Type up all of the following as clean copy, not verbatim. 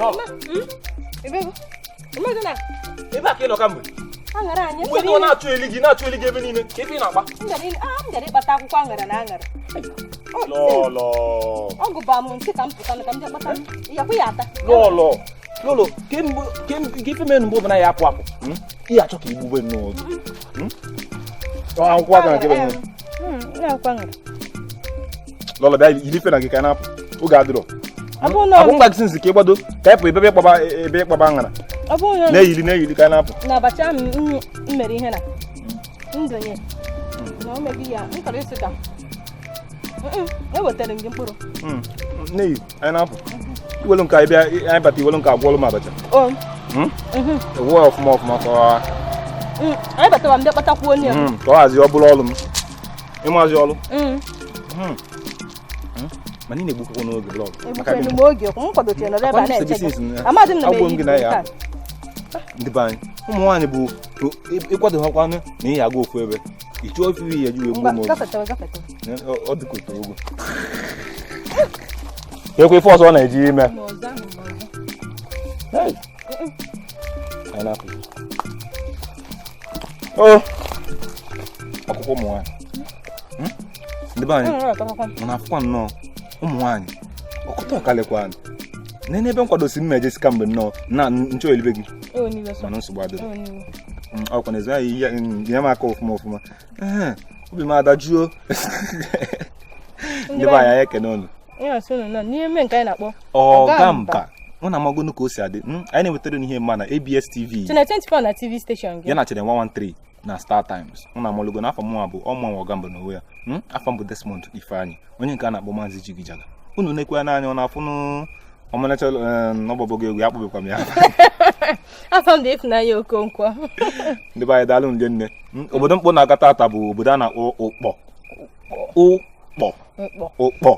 Ebe a ka ị nọ kamgbe. Aṅara anyị. Mgbe ị na-achụ eli gị, na-achụ eli gị ebe niile, ka ebe ị na-agba. M bịara ịkpata akwụkwọ aṅara na aṅara. Lọlọ. Ọ gụba m nsị ka m pụta ka m bịa kpata ya kwa ya ata. Lọlọ. Lọlọ, kemgbe ife mere mgbe ọbụla ya apụ apụ. Ihe achọ ka igbube nnọọ oge. Akwụkwọ aṅara ka ebe niile. Akwụkwọ aṅara. Lọlọ, bịa yiri ife na gị ka anyị na-apụ. Oge adịrọ. Ọ bụrụ na Akwụ ngwa gị sinsi ka ị gbado ka anyị pụ ebe ịkpaba ebe ịkpaba aṅara. Ọ bụrụ na Na-eyiri na-eyiri ka anyị na-apụ. Na abacha ahụ m mere ihe na ndonye na o meghị ya, m chọrọ ịsị ka ewetara m gị mkpụrụ. Na-eyi anyị na-apụ. Iwelu nke anyị bịa, anyị bata, iwelu nke agwọlụ m abacha. O. Ewuo ọfụma ọfụma ka ọ Anyị batara, m bịa kpatakwuo onye. Ka ọ hazie, ọ bụrụ ọlụ m. Ịmazi ọlụ. Mana ị na-egbukwa n'oge, lọlọ. Maka Egbukwenu gịnị? m oge, m kwadotere nọrọ ebe a Akwa na-eche ndị gị. si Amadị m na m agwọ m eyi gị na ya. nke a. Ndị be anyị, ụmụ nwaanyị bụ ịkwado ha kwanụ na ihe aga ofu ebe ị chụọ ofu ihe eji wee gbuo Ngwa, m oge. Gafetewa, gafetewa. Ọ dịka otu ogo ekwe ife ọzọ ọ na-eji ime. Ma ọzọ ahụ, ma ọzọ. Hey! Anyị na-apụ. O akwụkwọ ụmụ nwaanyị. Ndị be anyị, Ọ tọkwa. ọ na-afụkwa nnọọ ụmụ nwaanyị ọkụta ọkalịkwa nene ebe nkwadosi mma ejesi kamgbe nnọọ na nchọ elibe gị. Ewe n'iwe sọ. Mana nsogbu adịrọ. Ewe n'iwe. Ọkwa n'ezi anyị ya nye m aka ọfụma ọfụma. Ee, obi m adajuo. Ndị be anyị, anyị ekene unu. Ihe ọsị unu nọ n'ime nke anyị na-akpọ Ọga Mba. Mụ na amagonu ka o si adị. Anyị na-ewetara unu ihe mma na ABS TV. Channel 24 na TV station gị. Ya na Channel 113 na Star Times. Mụ na amalogo n'afọ mụnwa bụ ọmụnwa Ọga Mba n'onwe ya. Afọ m bụ Desmond Ifeanyị, onye nke a na-akpọ Maazị Jigijaga. Unu na-ekwe n'anya, ọ na-afụnụ ọmalịcha n'ọgbọgbọ gị egwu ya akpụbekwa m ya. Afọ m dị Ịfụnanya Okonkwo. Ndị be anyị, daalụ nje nne. Obodo mkpọ na-aga tata bụ obodo a na-akpọ Ụkpọ. Ụkpọ. Mkpọ. Ụkpọ.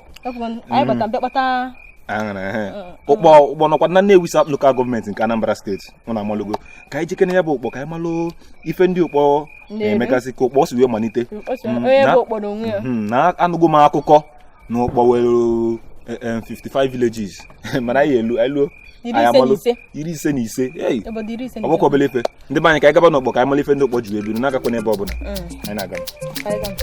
Anyị bata mbịa kpata Aṅara, ehe. Ụkpọ, Ụkpọ nọkwa na Nnewi South Local Government nke Anambra Steeti. Mụ na amalụgo ka anyị jikene ya bụ Ụkpọ, ka anyị malụ ife ndị Ụkpọ na-emegasị, ka Ụkpọ si wee malite. Onye bụ Ụkpọ n'onwe ya. Na anụgo m akụkọ na Ụkpọ nwere 55 villages, mana anyị elu anyị luo iri anyị ise na amalụ ise. 55. Ei! Obodo 55. Ọgbakọ obele ife. Ndị be anyị, ka anyị gaba n'Ụkpọ ka anyị malụ ife ndị Ụkpọ ji wee biri na-agakwa n'ebe ọbụla. Anyị na-aga. Anyị gaa.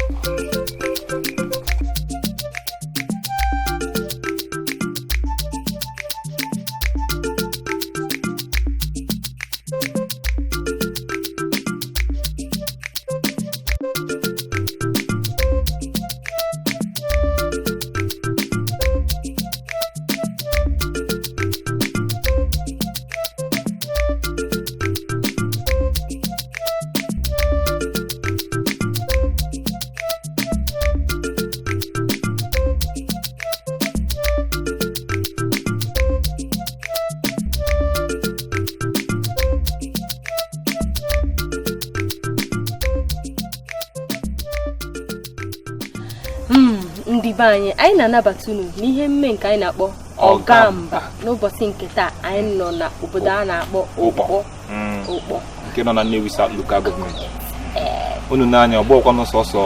Ndị be anyị, anyị na-anabata unu n'ihe mme nke anyị na-akpọ Ọga Ọgamba. N'ụbọchị nke taa, anyị nọ na obodo a na-akpọ Ụkpọ. Ụkpọ. Ụkpọ. Nke nọ na Nnewi South Local Government. Unu n'anya, ọgbọkwa n'sọsọ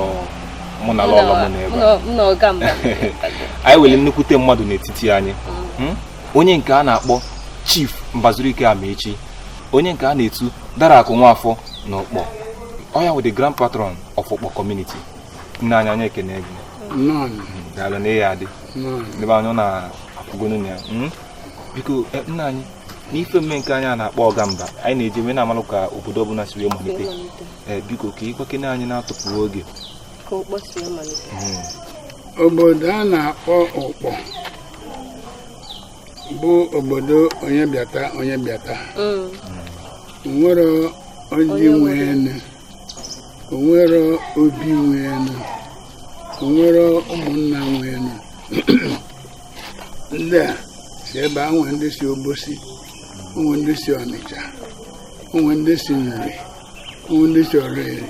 mụ na lọlọ mụ na ebe a. Mụ na Ọgamba. Anyị nwere nnukwute mmadụ n'etiti anyị. Onye nke a na-akpọ Chief Mbazulike Amaechi, onye nke a na-etu Dara Akụ Nwafọ na Ụkpọ. Ọ ya wụ the grand patron of Ụkpọ community. Nna anyị, anyị ekene gị. Nnọọ. Daalụ na ya adị. Nnọọ. Ndị be anyị, ọ na-akwụgonu ya. Biko, nna anyị, n'ife mme nke anyị a na-akpọ Ọgamba, anyị na-eji wee na-amalụ ka obodo ọbụla si wee malite. Ee, biko, ka ịgbakene anyị na-atụpụrụ oge. Ka Ụkpọ si wee malite. Obodo a na-akpọ Ụkpọ bụ obodo onye bịata, onye bịata. Onwero onye Onye nwe nwere. enu, onwero obi nwe enu, onwero ụmụnna nwe enu. Ndị a si ebe a, nwe ndị si Obosi, onwe ndị si Ọnịcha, onwe ndị si Nri, onwe ndị si Oraeri,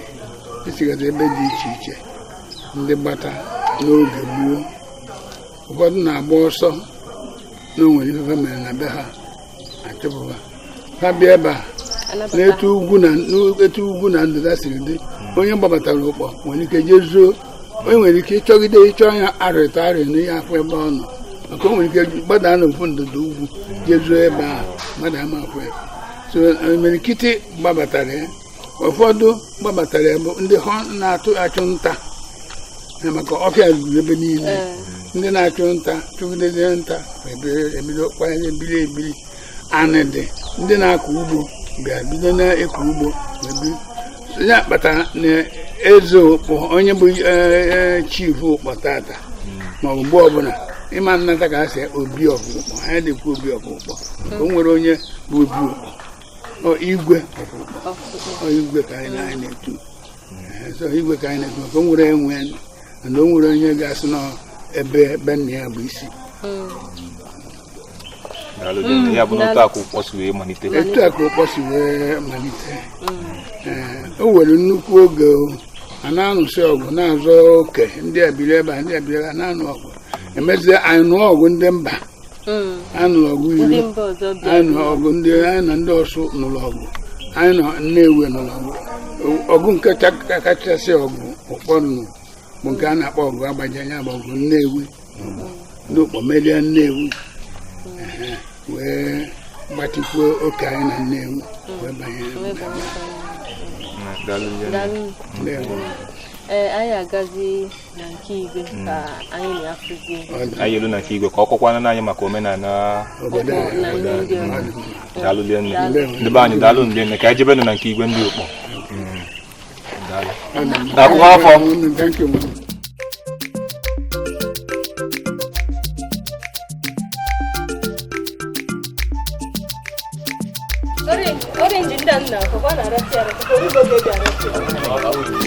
esigasị ebe dị iche iche. Ndị gbata n'oge gboo, ụfọdụ na-agba ọsọ na o nwere ife mere na be ha, achụpụha ha bịa ebe a. Anabata. N'etu ugwu na etu ugwu na ndịda siri dị, onye gbabatara Ụkpọ nwere ike jee zuo, onye nwere ike ịchọgide ịchọ ya arịta arị n'ihe afọ ebe ọ nọ. Maka o nwere ike gbadaa n'ofu ndịda ugwu jezuo ebe ahụ, mmadụ ama afụ ya. So imirikiti gbabatara ya, ụfọdụ gbabatara ya bụ ndị ha na-atụ achụ nta, maka ọfịa ruru ebe niile. Ndị na-achụ nta chụgidezie nta, ebido kwanye ebili ebili anị dị. Ndị na-akọ ugbo bịa bido na-ịkọ ugbo ebi. Ya kpatara na eze Ụkpọ, onye bụ chief Ụkpọ tata maọbụ mgbe ọbụla ịma nnata ka a sị obi of Ụkpọ, anyị na-ekwu obi of Ụkpọ, ka o nwere onye bụ obi Ụkpọ, ọ igwe of Ụkpọ, ọ igwe ka anyị na-etu. So igwe ka anyị na-etu, maka o nwere enwe na o nwere onye ga-asị na ebe ebe nna ya bụ isi. Ya bụ na otu a ka Ụkpọ si wee malite. Etu a ka Ụkpọ si wee malite. O were nnukwu oge a na-anụsị ọgụ, na-azọ oke, ndị abiri ebe a, ndị abiri ebe a, na-anụ ọgụ. Emezie anyị nụọ ọgụ ndị mba, anyị nụrụ ọgụ iri, anyị nụrụ ọgụ ndị anyị na ndị Ọsụ nụrụ ọgụ, anyị na Nnewi nụrụ ọgụ. Ọgụ nke kachasị ọgụ Ụkpọ nụ bụ nke a na-akpọ ọgụ Agbaja, ya bụ ọgụ Nnewi. Ndị Ụkpọ merie Nnewi, wee gbatịkwuo oke anyị na Nnewi wee banye. Ee, anyị agazi na nke igwe ka anyị na-afụzi. Anyị elu na nke igwe ka ọ kọkwana anyị maka omenala obodo. Daalụ nne, ndị be anyị, daalụ ndị nne. Ka anyị jebenụ na nke igwe ndị Ụkpọ. Akwụkwọ afọ. Thank you. Orange ndị a nna akwụkwọ na-arasị arasị, ka orugo ga-eji arasị.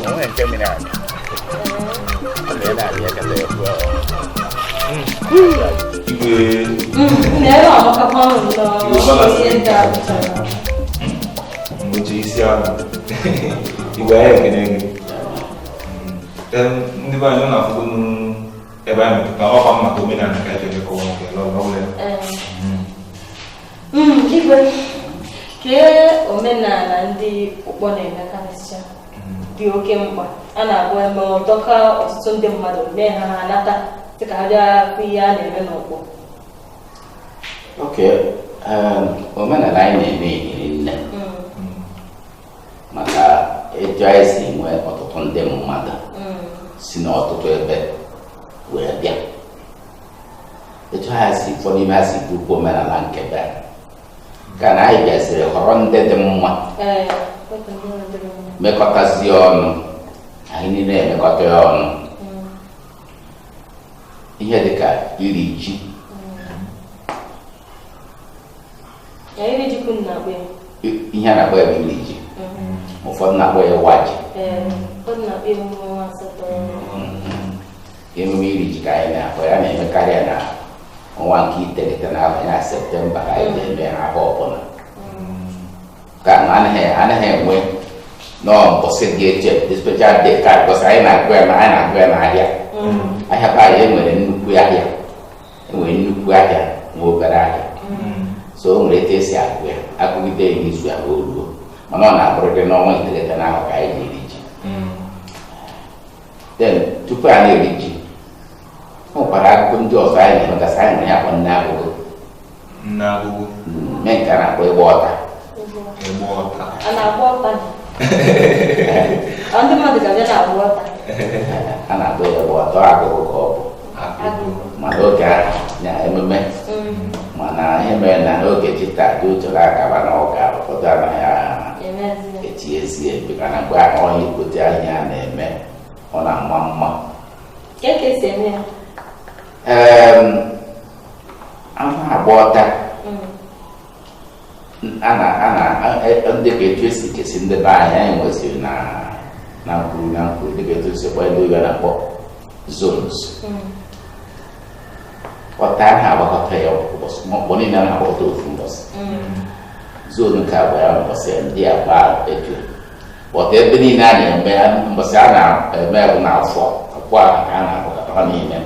Onwe nke mmiri amị. Ọ na-amị ekata ya kwuo. Igwe. Na-ere amakakwa nnọọ ihe ndị a bụchara. Mgbochi isi ahụ. Igwe, anyị ekene gị. Ndị be anyị, ọ na-afụgo ebe anyị metụta ọkwa maka omenala ka anyị ga-emekọwa nke lọlọ ya. Igwe, kee omenala ndị Ụkpọ na-emekarịsịa dị oke mkpa a na-abụ eme ọdọka ọtụtụ ndị mmadụ mee ha ha nata dịka ha bịa hụ ihe a na-eme n'Ụkpọ? Ok, omenala anyị na-eme ehiri nne, maka etu anyị si nwee ọtụtụ ndị mmadụ si n'ọtụtụ ebe wee bịa, etu ha si ụfọdụ n'ime ha si bụkwa omenala nke be ka na anyị bịaziri họrọ ndị dị mma, mekọtazie ọnụ, anyị niile emekọta ya ọnụ. Ihe dịka iri ji. Iri ji kwunu na-akpọ ya. Ihe a na-akpọ ya bụ iri ji, ụfọdụ na-akpọ ya ịwa ji. Ee, ụfọdụ na-akpọ ya emume ọnwa asatọ. Emume iri ji ka anyị na-akpọ ya, na-emekarị ya na ọnwa nke iteghete n'afọ ya, September, ka anyị na-eme ya afọ ọbụla, ka na anaghị enwe nọọ mbọsị dị eche special day, ka mbọsị anyị na-agụ ya na anyị na-agụ ya n'ahịa. Ahịa be anyị, enwere nnukwu ahịa, enwere nnukwu ahịa nwe obere ahịa. So o nwere etu esi agụ ya, agụgide ya n'izu ahụ o ruo, mana ọ na-abụrịrị n'ọnwa iteghete n'ahụ ka anyị na-eri ji. Then tupu a na-eri ji, o nwekwara akụkọ ndị ọzọ anyị na-emegasị. Anyị nwere ya akpọ nne agụgụ. Nne agụgụ. Mee nke a na-akpọ ịgba ọta. Ịgba ọta. A na-agba ọta? Ọ ndị mmadụ ga-abịa na-agba ọta? A na-akpọ ya ịgba ọta, agụgụ ka ọ bụ. Agụgụ. Mana oge ahụ na emume, mana ihe mere na n'oge jita dị usoro agaba na ọga, ụfọdụ anaghị emezi etinyezie, maka na mgbe ahụ onye gote ahịa a na-eme, ọ na-ama mma. Ka ka esi eme ya? Anụ agba ọta, a na a na ndị ka etu esi kesi ndị be anyị, anyị nwesịrị na nkwuru na nkwuru, dịka etu esi kpọ ndị oyibo na-akpọ zones. Ọta a na-agbakọta ya ụbọchị mgbe niile, a na-agbakọta ofu ụbọchị. Zone nke abụọ ya mbọsị ndị agba etu ọta ebe niile a na-eme mbọsị a na-eme bụ na afọ afọ ahụ ka a na-agbakọta ha niile.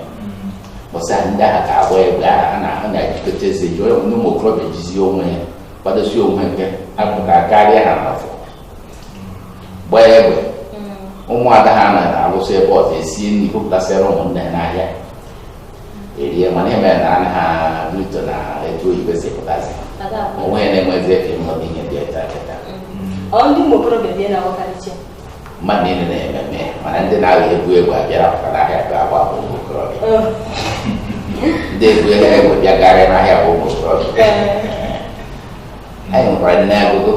Mbọsị ahụ ndị agha ka agba egbe ahụ, a na-ejikọta eze ji onye ụmụ okorobịa jizie onwe ya kwadosie onwe nke apụta karịa ha n'afọ gbaa egbe. Ụmụada ha na-alụsị ebe ọzọ esi nri hụpụtasịra ụmụnne ha n'ahịa. Erie mana ihe mere na anaghị bruto na etu oyibo si pụtazi. Ada abụọ. Onwe ya na-enwezi efe mmụta ihe dị etu a kịta. Ọ ndị ụmụ okorobịa bịa na-agbakarịcha. Mmadụ niile na-ememe, mana ndị na-agha egwu egwu abịara pụta n'ahịa bụ agba bụ ụmụ okorobịa. Ndị egwu egwu bịa garịa n'ahịa bụ ụmụ okorobịa. Anyị nwekwara nne agụgụ,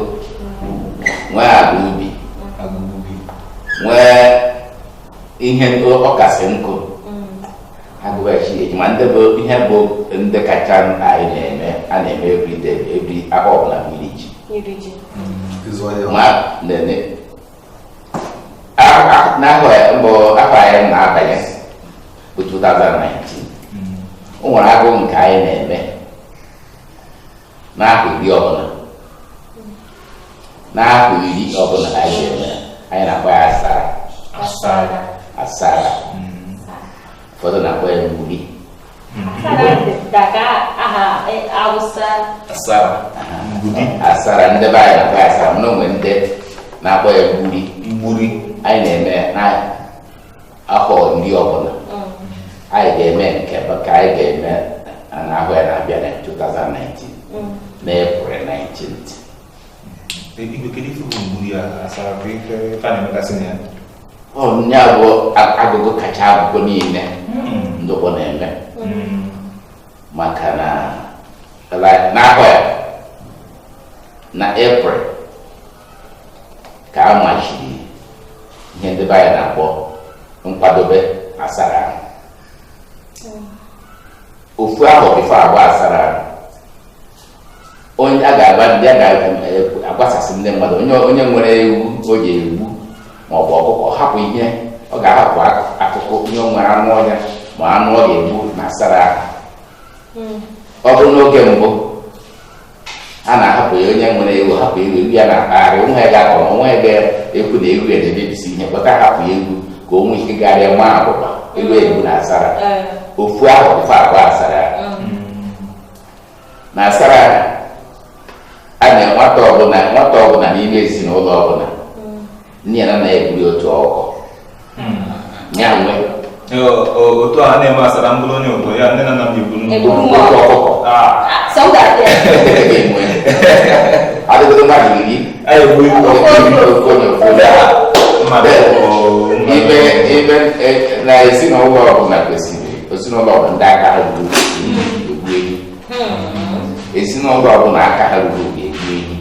nwee agụ ubi, nwee ihe ọkasị nkụ agụbachi eji ma ndị bụ ihe bụ ndị kacha mkpa anyị na-eme, a na-eme everyday, every ahọ ọbụla bụ iri ji. Iri ji. Ma nene n'ahọ mbụ afọ anyị na-abanye bụ 2019, o nwere agụụ nke anyị na-eme n'ahọ 10 ọbụla, n'ahọ 10 ọbụla anyị ga-eme, anyị na-akpọ ya asara. Asara. Asara. Ụfọdụ na-akpọ ya mgburi. Asara daka aha Awụsa. Asara. Mgburi. Asara, ndị be anyị na-akpọ ya asara, mana o nwere ndị na-akpọ ya mgburi. Mgburi. Anyị na-eme n'afọ 10 ọbụla. Anyị ga-eme nke ka anyị ga-eme n'ahụ ya na-abịa na 2019 na April 19th. Igwe, kedu ife bụ mgburi a asara bụ ife a na-emegasị na ya? Ọ ya bụ agụgụ kacha agụgụ niile ndị ụgbọ na-eme, maka na n'ahụ ya na April ka a machiri ihe ndị be anyị na-akpọ nkwadobe asara ahụ. Ofu ahụ bifo agba asara ahụ, onye a ga-agba ndị a ga-agbasasị ndị mmadụ, onye nwere ewu o ji egbu ma ọ bụ ọkụkọ, hapụ ihe ọ ga-ahapụ akụkụ onye nwere anụ ọhịa ma anụ ọ ga-egbu na asara ahụ. Ọ bụrụ n'oge mbụ a na-ahapụ ya, onye nwere ewu hapụ ewu, ewu ya na-akpagharị, onwe ya ga-akọ, onwe ya ga-ekwu na ewu ya na-emebisi ihe, kpọta hapụ ya ewu ka o nwee ike garịa nwa abụba ewu egbu na asara. Ofu ahụ ofu abụọ asara na asara a na nwata ọbụla n'ime ezinụlọ ọbụla nne ya na nna ya egburi otu ọkụkọ ya nwe. Otu a na-eme asara mbụrụ onye ụtọ ya nne na nna m egburu otu ọkụkọ. Adịgodo mmadụ iri ibe na ezinụlọ ọbụla kwesịrị ezinụlọ ọbụla ndị aka ha ruru egbu ehi, ezinụlọ ọbụla aka ha ruru egbu ehi,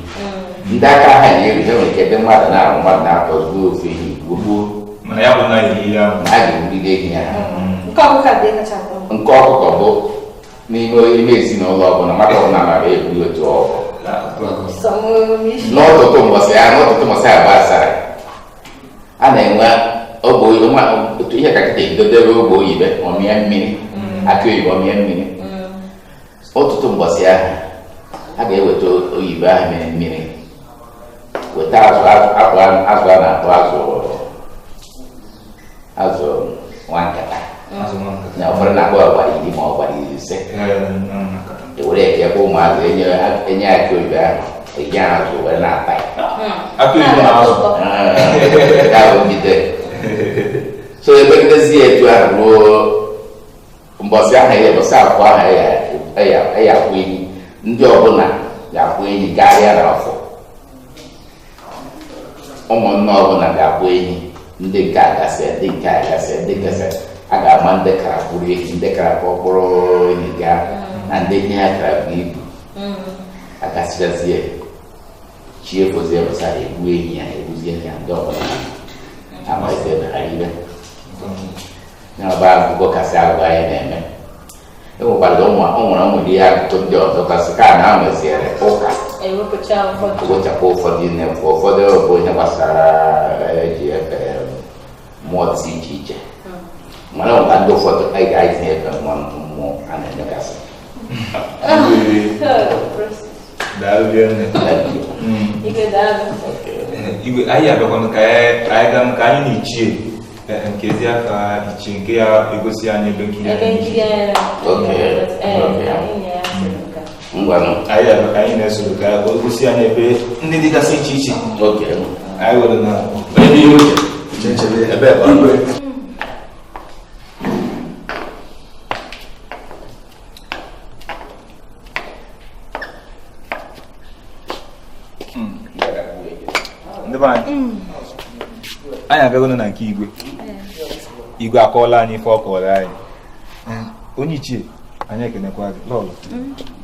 ndị aka ha na-eru ha nwere ike ebe mmadụ na-arụ mmadụ na-atọ zuo ofe ehi gbuo. Mana ya bụ na ehi ya a ga-egburiri ehi ya. Nke ọkụkọ bụ n'ime ime ezinụlọ ọbụla mmadụ ọbụla mara egbu otu ọkụkọ. N'ọtụtụ mbọsị ya agba asara a na-enwe otu ihe ka kịta ebido debe ogbe oyibo ọmịa mmiri, akị oyibo ọmịa mmiri. Ọtụtụ mbọsị ahụ a ga-eweta oyibo ahụ mmiri mmiri, weta azụ a na-atụ azụ nwa nkata na ụfọdụ na-akpọ ọgbara 10 ma ọgbara 15, ewere eke bụ ụmụazụ enye akị oyibo ahụ enye azụ were na-ata ya. So ebegidezi ya etu ahụ ruo mbọsị ahụ ya mbọsị afọ ahụ ya akwụ enyi, ndị ọbụla ga-akwụ enyi karịa n'afọ, ụmụnne ọbụla ga-akwụ enyi, ndị nke agasị ndị nke agasị ndị gasị a ga-ama ndị kara kpụrụ ehi, ndị kara kpọkpụrụ ehi gaa na ndị ihe ha kara bụ ibu agasịchazie chi efozie bụsa egbu ehi ya egbuzie ya ndị ọbụla amaghịzi ebe ha ibe ya ọba akụkọ kasị agụ anyị na-eme. E nwekwara ụmụ nwere ihe akụkọ ndị ọzọ kasị ka na nweziere ụka ewechapụ ụfọdụ ihe ụfọdụ bụ ihe gbasara eji efe mmụọ dị iche iche, mana nwekwa ndị ụfọdụ anyị ga-etinye efe mmụọ a na-emekasị. Igwe anyị abịakwanụ ka anyị na ichie nke ezi aka ichie nke ya egosi anyị ebe nkiri anyị na-esoro ka o gosi anyị ebe ndị dịgasị iche iche anyị were na onye dị ihe uche ebe. Ndị be anyị, anyị agago na nke igwe. Igwe akọọla anyị ife ọ kọọrọ anyị. Onye ichie, anyị ekenekwa gị, lọlọ.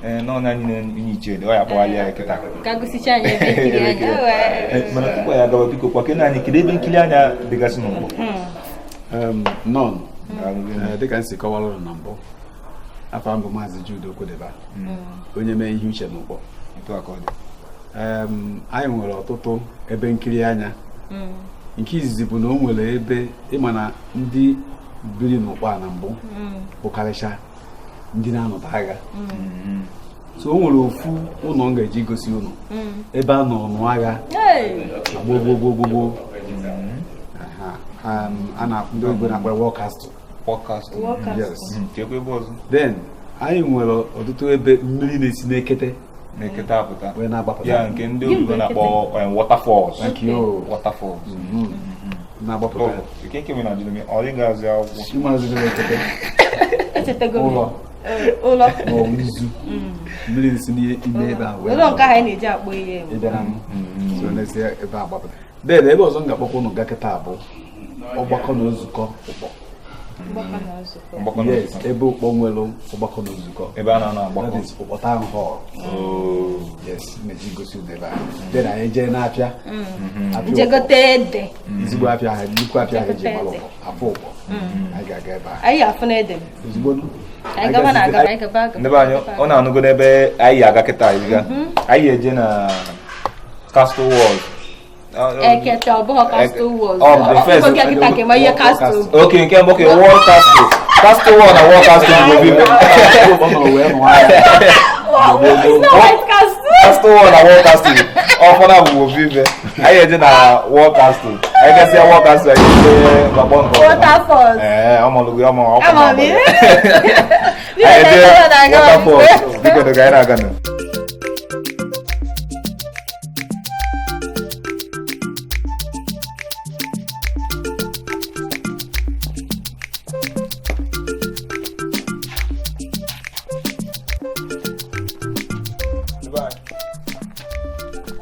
Ee, n'ọnụ anyị na onye ichie dị, ọ ya akpọghalị anyị kịta. Ka gosicha anyị ebe nkiri anya. Mana tupu anyị agawa, biko kwakene anyị, kedu ebe nkiri anya dịgasị n'Ụkpọ? Nọn. Dịka m si kọwara ụnụ na mbụ, afa m bụ Maazị Jude Okwudeba, onye mee ihe uche n'Ụkpọ. Otu a ka ọ dị. Anyị nwere ọtụtụ ebe nkiri anya. Nke izizi bụ na o nwere ebe ịma na ndị biri n'Ụkpọ a na mbụ bụkarịcha ndị na-anọta agha, so o nwere ofu ụlọ m ga-eji gosi ụlọ ebe a nọ nụ agha na gboo gboo gboo gboo gboo. Aha. A na ndị oyibo na-akpọ War Castle. War Castle. War Castle. Yes. Chekwa ebe ọzọ. Then anyị nwere ọtụtụ ebe mmiri na-esi n'ekete na-ekete apụta wee na-agbapụta. Ya nke ndị oyibo na-akpọ waterfalls. Thank you. Waterfalls. Na-agbapụta. Nke nke mere na jụrụ m, ọ dịghị akwụkwọ. Ịmaziri ekete Echetego m. ụlọ Ụlọ. ma ọ bụ izu mmiri na-esi n'ime ebe ahụ wee Ụlọ nke ahụ anyị na-eji akpọ ihe. Ịbịara m so n'esi ebe a gbapụta. Then ebe ọzọ m ga-akpọkwa ụnụ gaa kịta bụ ọgbakọ na nzukọ Ụkpọ. Mgbakọ na nzukọ. Mgbakọ na Yes, nzukọ. ebe Ụkpọ nwere ọgbakọ na nzukọ. Ebe a na-anọ agbakọ. That is Ụkpọ Town Hall. Oh. Yes, mmeji gosi unu ebe ahụ. Then anyị jee n'afịa. Afịa Njegote Ụkpọ. ede. Ezigbo afịa ha, nnukwu afịa ha eji Njegote mara ede. Ụkpọ, afọ Ụkpọ. Anyị ga-aga ebe ahụ. Anyị ga-afụ na ede. Ozugbo Anyị gaba na agaba, anyị gaba agaba. Ndị be anyị, ọ na-anụgo n'ebe anyị aga kịta. Anyị ga, anyị eje na Castle Wall. Ekete, ọ bụghị Castle Walls. Oh, the first. Ọ bụghị kịta ka ịma ihe castle. Okay, nke mbụ, okay, Wall Castle. Castle Wall na Wall Castle bụ obi. Ụkpọ nọrọ wee nụọ agha. It's not White Castle. Castle Wall na Wall Castle. Ọfọdụ bụ obi ibe. Anyị eje na Wall Castle. Anyị gasịa Wall Castle, anyị eje gbakpọ nke ọzọ. Waterfalls. Ee, ọmọlụgụ ọmọ ọkụ. Ama m ihe. Anyị eje waterfalls. Biko, ka anyị na-aga nụ.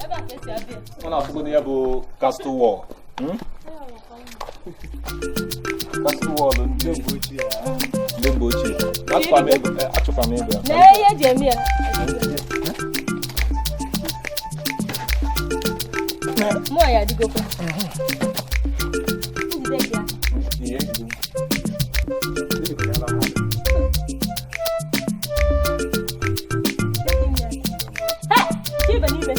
Ebe a ka esi abịa. Ọ na-afụgodo ya bụ Castle Wall. Castle Wall ndị mgbe ochie. Achụkwa m ego, achụkwa m ego. Nee ihe eji eme ya. Mụ ya adịgokwa. Njide gị aka. Ihe ejide m. Hey! Chibe n'ime.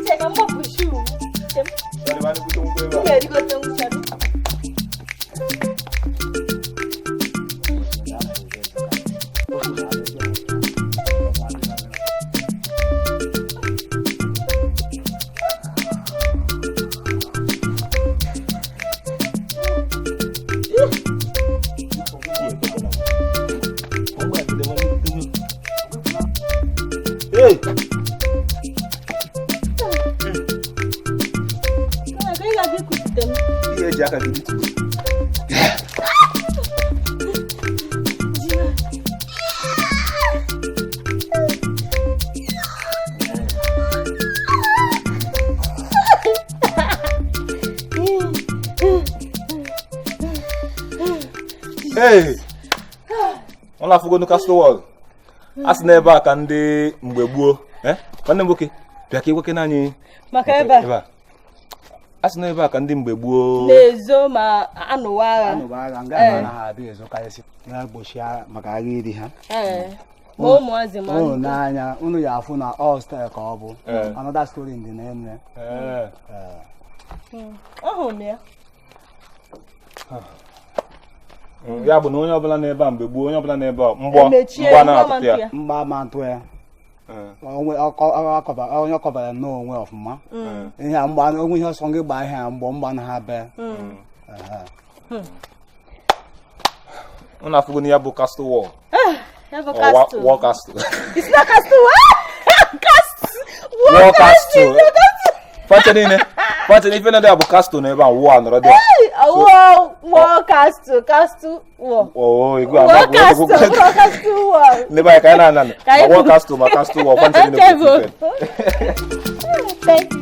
Che, ka m gbapụ shoe m. Che m. M ga-erigote nkwụcha. Hey! Ka ị ga-abịa ikwupụta m. Ihe eji aka gị dịtuo. Hey! Ọ na-afụgo Castle Wall. A sị n'ebe a ka ndị mgbe gboo, eh? Nwanne m nwoke, bịa ka ịgwakene anyị Maka ebe a. a. A sị n'ebe a ka ndị mgbe gboo Na-ezo ma anụwa agha. Anụba agha nga ha anaghị abịa ezokarịsị na-egbochi agha maka agha iri ha. Ee. Ma ụmụazị ma Unu ndị. n'anya unu ya afụ na all style ka ọ bụ Ee. another story dị n'elu ya. Ee. Ọ hụrụ m ya. Ya bụ na onye ọbụla n'ebe a mgbe gboo, onye ọbụla n'ebe a, mgbọ Emechie mgbọ mgbọ ma na-atụtụ ntụ ya. ya. Mgba ama ntụ ya. Ee. Onwe onye ọkọbara nnọọ onwe ọfụma. Ihe a mgba onwe ihe ọsọ gị gbaa ihe a mgbọ mgba na ha bee. Ehe. Unu afụgo na ya bụ Castle Wall. Ya bụ Or castle. Wall Castle. It's not castle. Castle. Wall Castle. Facha niile. But ife na dị bụ castle na ebe a wụọ nọrọ dị. Wall castle, castle wall. Oo, ego Wall ama castle, wall castle wall. Ndị be anyị ka anyị na-ana Ka anyị ma wall castle ma castle wall kwantị gị na-ekwu ife. Thank you.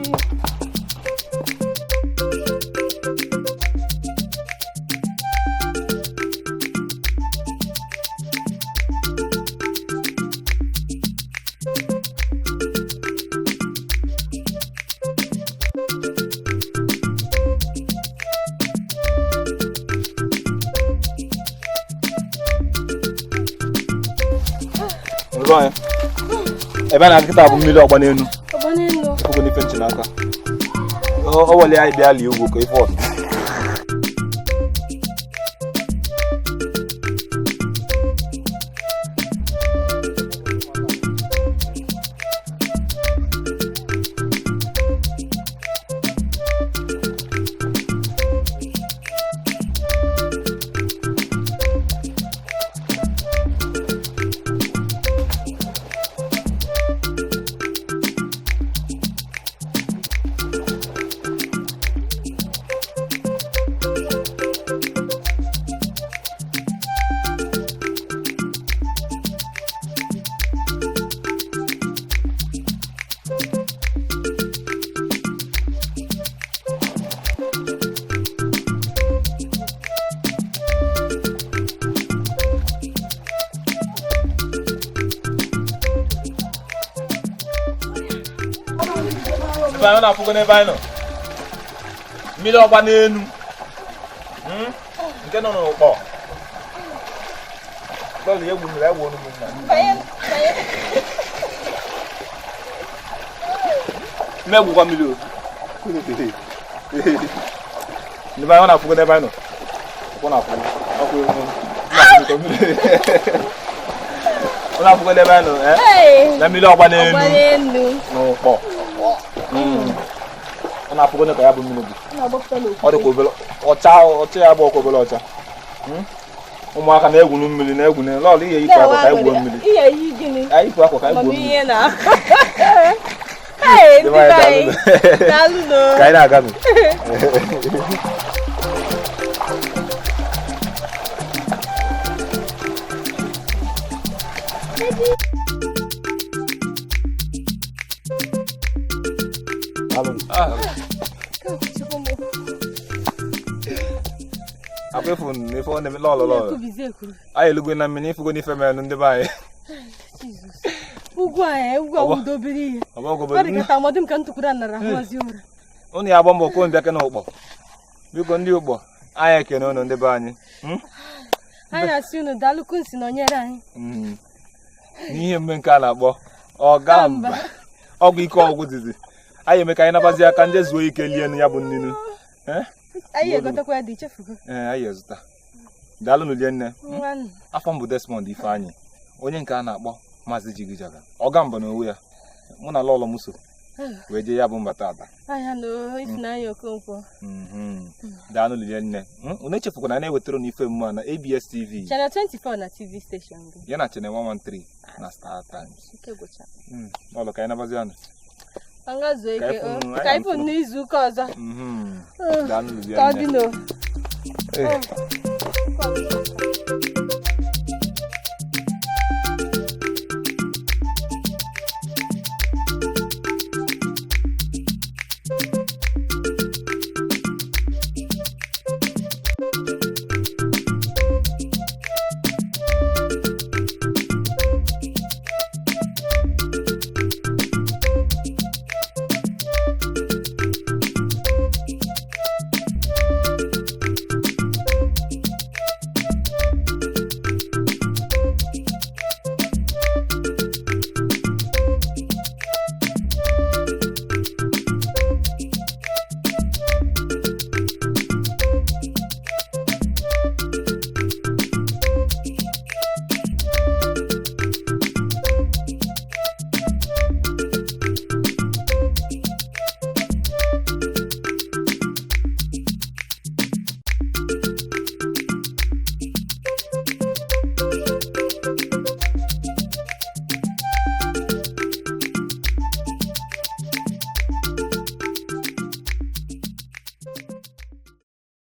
Ndị be anyị, ebe a na-akịta bụ mmiri ọgba n'elu. Ọgba n'elu. Ọgụ n'ife nchi n'aka. Ọ wọle anyị bịa lie ugwu ka ife ọzọ. Ebe anyị na-afụgo n'ebe anyị nọ mmiri ọgba n'elu nke nọ n'ụkpọ lọlụ egwu mmiri egwu onu mmiri mmegwukwa mmiri o ebe anyị na-afụgo n'ebe anyị nọ ọkwụ na-afụgo ọkwụ egwu mmiri ọ na-afụgo n'ebe anyị nọ na mmiri ọgba n'elu n'ụkpọ ọ na-afụgo ka ya bụ mmiri bụ ọ dịka obere ọcha ọcha ya bụ ọkwa obere ọcha ụmụaka na-egwu mmiri na-egwu lọọlụ ihe yipụ akwa ka egwuo mmiri anyị yipụ akwa ka egwuo mmiri ka anyị na-aga nụ. Akwa ife ọ na-eme lọlọ lọlọ anyị elugo na mmiri ifugo n'ife mere ndị be anyị. Ugwu anyị ugwu awụdobere ihe ọ dịkata amadị m ka ntụkwuru nara ahụzi ụra. Unu ya agba mbọ kwuo mbịa kene ụkpọ biko ndị ụkpọ anyị ekene unu ndị be anyị. Anyị na-asị unu daalụkwu nsi nọnyere anyị n'ihe mme nke a na-akpọ ọga mba ọgwụ ike ọgwụ dizi anyị eme ka anyị nabazi aka ndị zuo ike lienu ya bụ nninu. Anyị egotekwa ya dị ichefugo. Ee, anyị ezụta. Daalụ nụ nne. Afọ m bụ Desmond Ifeanyị, onye nke a na-akpọ Maazị Jigijaga, ọga mba n'onwe ya. Mụ na lọlọ m so wee jee ya bụ mba tata. Daalụ nụ nne. Unu echefukwana na na-ewetara n'ife mma na ABS TV Channel 24 na TV station gị ya na Channel 113 na Star Times. Lọlọ ka anyị nabazi anụ. Ka anyị fụ n'izu ụka ọzọ. Daalụ nụ nne. Ka ọ dị n'o.